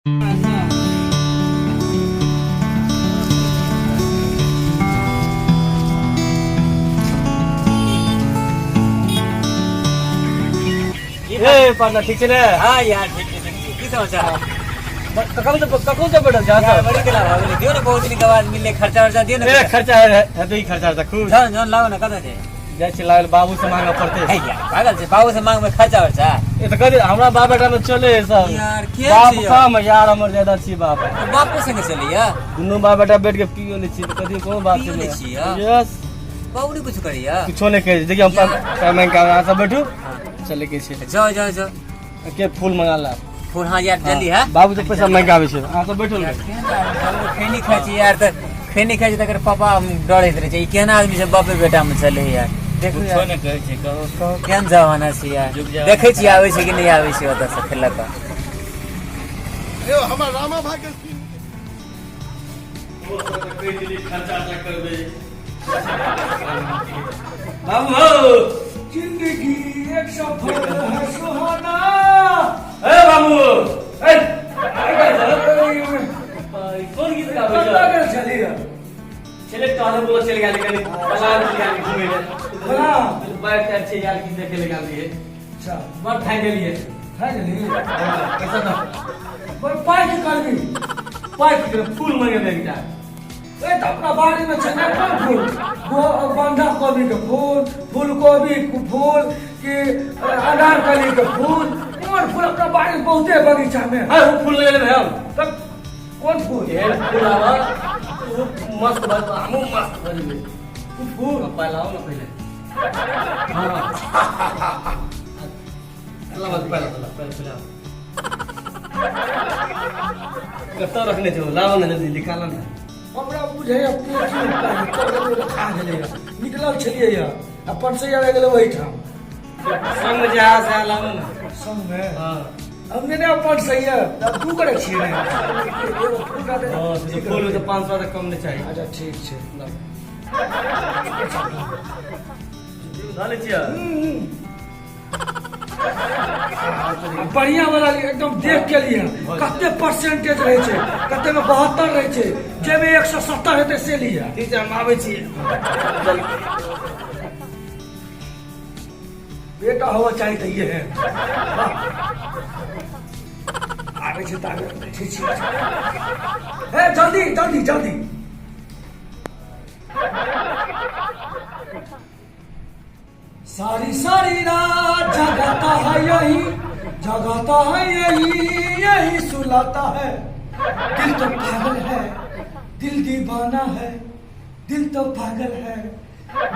ए partner, ठीक छै ने? हाँ यार, ठीक छै, ठीक छै। की समाचार? कखन से, कखन से बैठल छै? यार, बड़ी कला भऽ गेलै। दियौ ने, बहुत दिन के बाद मिललै, खर्चा वर्चा दियौ ने। ए, खर्चा हेतै ई, खर्चा तऽ खूब। जौन जौन लाओ ने, कतऽ छै? जाइ छी लागल, बाबू से मांगऽ पड़तै। हे यार, पागल छै, बाबू से मांगबै खर्चा वर्चा? ए तऽ कथी, हमरा बाप बेटा में चले है सब। यार, के बाप छै यार? कम है यार, हमर ज्यादा छी बाप। तऽ बापो संगे चलैया? दुनू बाप बेटा बैठ के पियो लै छी, तऽ कथी कोनो बात पियो छै? लै छी, यार? यस। बाबू नहि कुछ करैया? कुछो नहि कहै छै। देखियौ, हम पाइ मांगि के अहाँ सब बैठू, चले के छै। जाओ जाओ जाओ। के फूल मंगा ला। फूल, हाँ यार, जल्दी है। बाबू से पैसा मांगि के आबै छै, अहाँ सब बैठू। यार, केहन आदमी छै? खैनी खाइ छी यार, तऽ खैनी खाइ छी तकर पापा डरैत रहै छै। ई केहन आदमी छै, बापे बेटा मे चले यार, देखू कुछो यार। नहि कहै छै, कहो। कहू, केहन जमाना छै यार। जुग जमाना। देखै छी आबै छै कि नहि आबै छै ओतऽ से खेलक। यौ, हमर रामा भाई के खर्चा करबै बाबू हो। जिंदगी एक सफर है सुहाना। ए बाबू, ए, कोन गीत गाबै कतऽ छ? गेल छलियै? चले टहले बोलो, चलि गेल कनि बजार, चलि गेल घुमै ले। बला। बाइक टाइप छै यार, की देखे ले गेल रहियै। अच्छा। बड़ थाकि गेलियै। खाइ गेली? पैसा दऽ। बड़ पाइ की करबी? पाइ की करबै, फूल मंगेबै एकटा। ए, तऽ अपना बाड़ी मे छै ने, कोन फूल? बंधा कोबी के फूल, फूल कोबी के फूल कि अनारकली के फूल, कोन फूल? अपना बाड़ी मे बहुते बगीचा मे। हाँ, ओ फूल लगेले हम। तब कोन फूल? एहन फूल आबऽ, ओ मस्त भऽ, हमहूँ मस्त भऽ जेबै। ओ फूल। पाइ लाओ ने पहिले। हाँ, लाओ पाइ, लाओ, लाओ, पहिले लाओ। कतऽ रखने छौ? लाओ ने जल्दी, निकालो ने। हमरा बुझैया पोथी मे पाइ तब रखा गेलैया। निकलल छलियै या आ परसैया रहि गेलै ओहिठाम। संग जे आ से लाओ ने। संगमे? हाँ। हम ने अपन सही है, अब दू करे छियै ने, एगो फूल दऽ दे। हाँ, से तो फूल में तो 500 तक कम नहीं चाहिए। अच्छा, ठीक छै। धऽ लै छियै। बढ़िया वाला एकदम देख के लिए, कते परसेंटेज रहै छै, कते में 72 रहै छै, जाहिमे 170 हेतै से लिअ। ठीक छै, हम आबै छियै। बेटा होवा चाही तऽ ये है। वाह। आबै छै तऽ आबै, बैठै छी। हे, जल्दी जल्दी जल्दी। सारी सारी रात जगाता है यही, जगाता है यही, यही सुलाता है। दिल तो पागल है, दिल दीवाना है, दिल तो पागल है,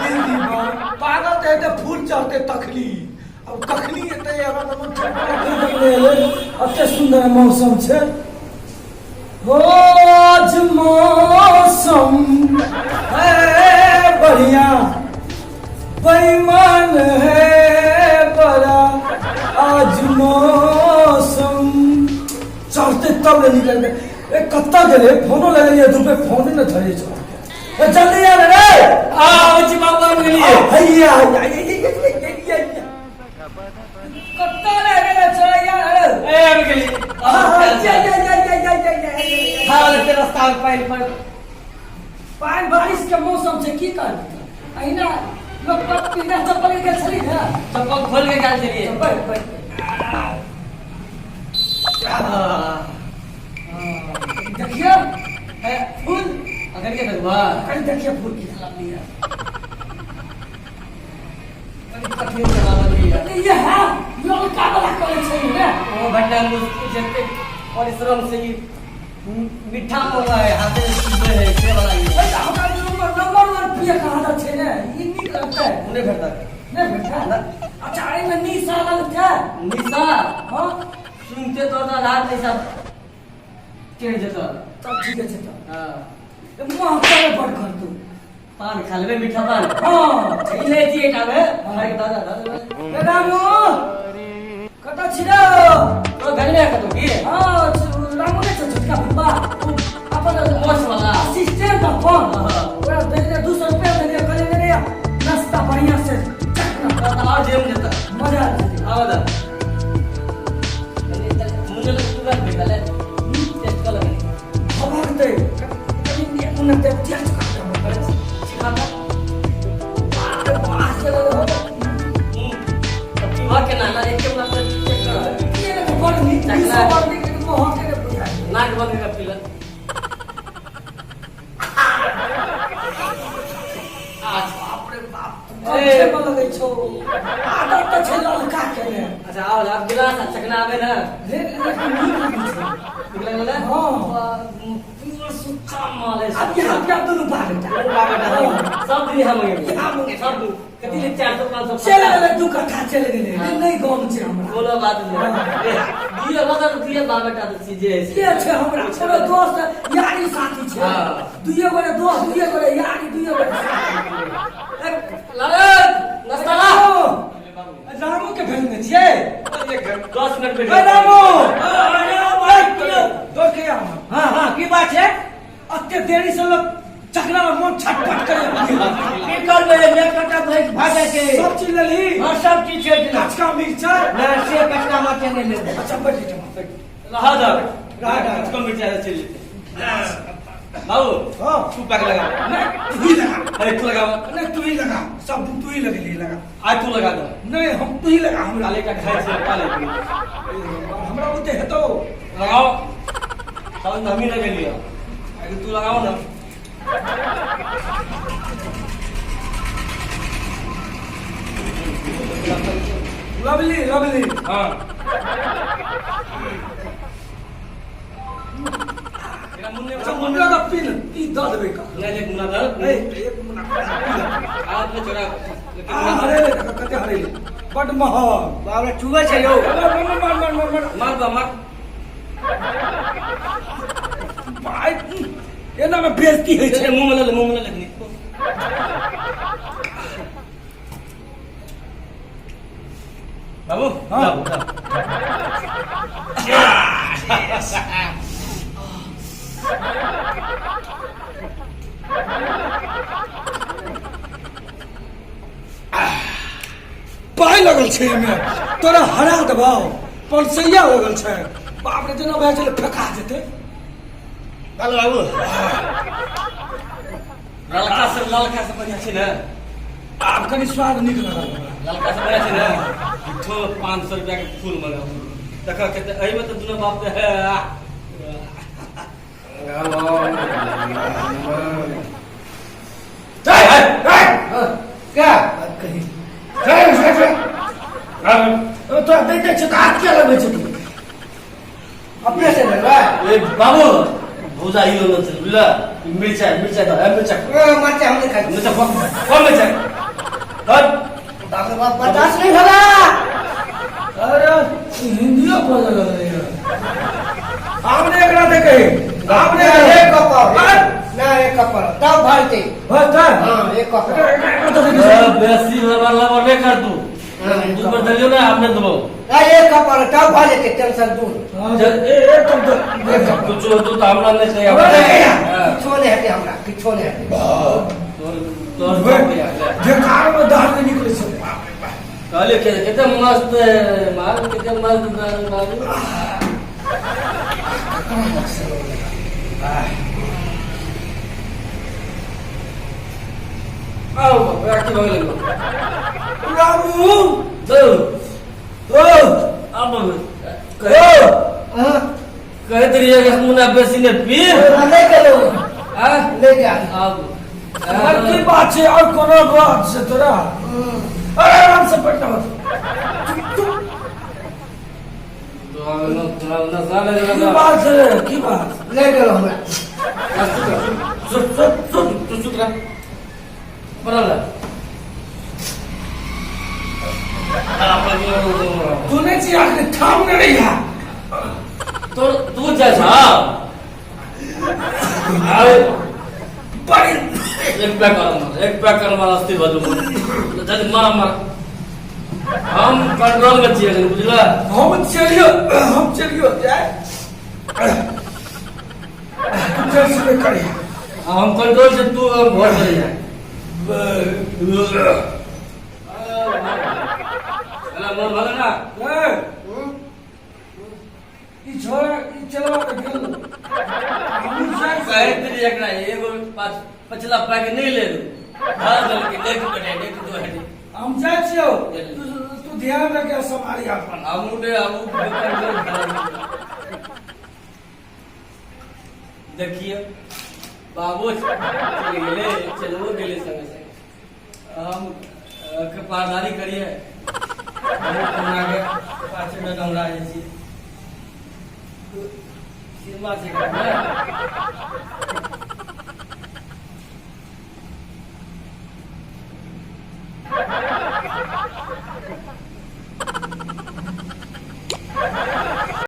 दिल दीवाना। पागल तऽ हेतै, फूल चढ़तै तखनी। अब कखनी एतै? हमरा तऽ मन छटपटा। एते सुन्दर मौसम छै। हो, आज मौसम है बढ़िया, बेईमान है बड़ा आज मौसम। चढ़ते तब ने निकलते। ए, कत्ता गेलै? फोनो लगेलियै दुपे, फोने ने धरे छै। ए, जल्दी आ रे। आ, आबै छी बाबू, आबि गेलियै। हैया हैया, हैया, हैया। कत्ता रह गेलै छै यार? ए, आबि गेली। हाँ, हाँ, जा जा जा जा जा जा जा। खा लेते रास्ता में पानि पर। पानि बारिश के मौसम छै, की करबै? अहिना लोक बिना चप्पल के गेल छली ने। चप्पल खोल के गेल छलियै। बैठ बैठ। देखिए। ए, फूल अखन के देखबा? कनि देखिए, फूल की लगलियै। कनि कठिन चलावल यऽ। ये है ललका वाला करै छै ने। ओ भंडार मुश्किल जते परिश्रम से ई मिठा मौका है, हाथे से चुबै है से वाला ई। ए, तऽ हमरा नंबर नंबर वन पिए के आदत छै ने, ई नीक लगतै। नहि भेटत। नहि भेटतै? अच्छा, एहिमे निशा लगतै? निशा? हँ। सुनते तो आधार निशा चढ़ि जेतौ। तब ठीक छै तब। हाँ। महकमे बड़ करतौ। पान खा लेबै, मीठा पान। हँ। ई ले छी एकटा मे खाय के दादा दादा। ए रामू, कतऽ छी रे? तो घर में कतौ की? हँ, रामू नहि छौ, छोटका पप्पा अपन मोछ वाला? असिस्टेंट अपन। हाँ। ओकरा देने 200 रुपया देने, कहले ने नाश्ता बढ़िया से चखना। तऽ आओर जेम जेतै। मजा आ जेतै। आबऽ दे। मुझे लग तुरंत भेटल है। बंद कर पीला। बाप रे बाप, कम छै लगै छौ। आदत तऽ छै ललका के ने। अच्छा आओ, आब गिलास आ चकना आबे ना। रे, लेकिन नीक लगै छै। नीक लगल ना? हाँ। प्योर सुच्चा माल है। अब यहाँ पे दुनू बाप बेटा। बाप बेटा, हाँ। सब दिन हम मंगेबै। यहाँ मंगेबै। सब दिन। कथी ले 400 500 चलि गेलै, दू कट्ठा चलि गेलै। नहि गम छै हमरा। कोनो बात नहि। ए, दिए बता तऽ दिए बाप बेटा तऽ चीजे है। के छै हमरा? कोनो दोस्त यारी साथी छै? हाँ। दुइये गोरे दोस्त, दुइये गोरे यारी, दुइये गोरे साथी। ललन, नाश्ता ला। रामू के भेजने छियै। 10 मिनट में। ए रामू, दौड़ के आ। हाँ हाँ, की बात छै? अते देरी से लोग चकना में मन छटपट करे। की करबै, एक कट्टा भैंस भऽ जाइ छै। सब चीज लेलही? हाँ, सब चीज छै। कचका मिर्चाई? ना, से कचका मरचाई नहि लेबै। अच्छा, बैठ जा, बैठ। रहा दो। रहा दो। कचका मिर्चाई चलि जेतै। बाबू। हाँ। तू पैक लगा। नहीं, तू ही लगा। अरे तू लगा। नहीं, तू ही लगा, सब दिन तू ही लगेली, लगा। आज तू लगा दो। नहीं, हम तू ही लगा हमरा। काले का खाइ छै, काले। हमरा ओते हेतौ। लगाओ। सब दिन हमही लगेलियै। अरे तू लगाओ ना। Lovely lovely. हाँ। एकरा मुन्ने। अच्छा, मुन्ना का पी ले, ई दऽ देबै का। नहीं, एक मुन्ना दऽ। नहीं, एक मुन्ना पी ले। हाथ में चोरा। आ, हरे ले, कते हरे ले। बड महग। बाप रे, चुबै छै यौ। मार मार मार मार मार मार। मार बा मार। भाइ, एना में बेइज्जती होइ छै। मुंह में ले ले, मुंह में ले ले। बाबू। हाँ। जाओ, जाओ। पाइ लगल छै एहिमे, तोरा हरा देबौ। पनसैया लगल छै। बाप रे, जेना भए छलै फेका जेतै। चल बाबू। ललका से बढ़िया छै ने? आब कनि स्वाद नीक लगल हमरा। ललका से बढ़िया छै ने? ठो 500 रुपया के फूल मंगाउ। देख कते एहिमे तऽ दुनू बाप के है। क्या? कही तोरा दैते छै तऽ हाथ किया लगबै छै तू? अपने से लेबै। ए बाबू, भौजा ई लोन छै, बुझला? मिरचाई, मिरचाई दऽ, मिरचाई। मरचाई हम नहि खाइ छी। मिरचाई कम, कम मिरचाई। हट। बाप रे बाप, बर्दाश्त नहि भेला। अरे, ई हिंदियो बजऽ लगलैया। आब नहि एकरा देखै, आब नहि। एक कप और। अरे! ना, एक कप और तब भरतै। भरतै? हाँ, एक कप और। एकरा एकरा दऽ देबै। ए, बेसी लबर लबर नहि कर तू। हाँ, एक दू कप। बेर देलियौ ने, आब नहि देबौ। ना, एक कप और तब भऽ जेतै, टेंशन दूर। हाँ, एक कप दऽ, एक कप। कुछो हेतौ तऽ हमरा नहि छै। हमरा नहि कहिया। हाँ। किछो नहि हेतै हमरा, किछो नहि हेतै। तोहर तोहर सब कहिया, ले। ढेकार में दाल नहि निकलै छै, बाप रे बाप। कहलियै के कते मस्त माल, कते मस्त दाल बाबू। आओ बाबू, की भऽ गेलै? रामू। दौ। ओ। आब बाबू। ओ। हाँ। कहैत रहियै कि मुन्ना बेसी नहि पी। हाँ, नहि गेलौ। आ? नहि जा। आब। और की बात छै? और कोनो बात छै तोरा? अरे, आराम से बैठ जा। की बात छै? की बात? नहि गेलौ हमरा। सुत सुत सुत, तू सुत रह। पड़ल रह। तू नहि छी आखिर ठाम नहि रहिया। तो तू जा छा। आउ। बड़ी एक पैक कर मार, एक पैक कर मार, अस्थिर भऽ जेबौ। जल्दी मार मार। हम कंट्रोल में छियै एखन, बुझला? हम चलियो, हम चलियो जाय, तू चल से करिया। हम कंट्रोल से तू हम घर चले जाए। अला मन भले ना। ए, ई छोरा ई चलवा के गेल, हमहूँ जाइ। कहैत रहियै एकरा एगो पाँच पछिला पैक नहि ले धर देलकै, देख बेटा, देख दो हेडी। हम जाइ छियौ, तू तू ध्यान रखे, सम्हारी अपन। हमहूँ ने हमहूँ कंट्रोल। देखिए बाबो चलि गेलै, चलबो गेलै संगे संगे। हम के पारदारी करिए, हमहूँ कहुना के 5 मिनट हमरा जाइ छी। सिनेमा छै घरमे।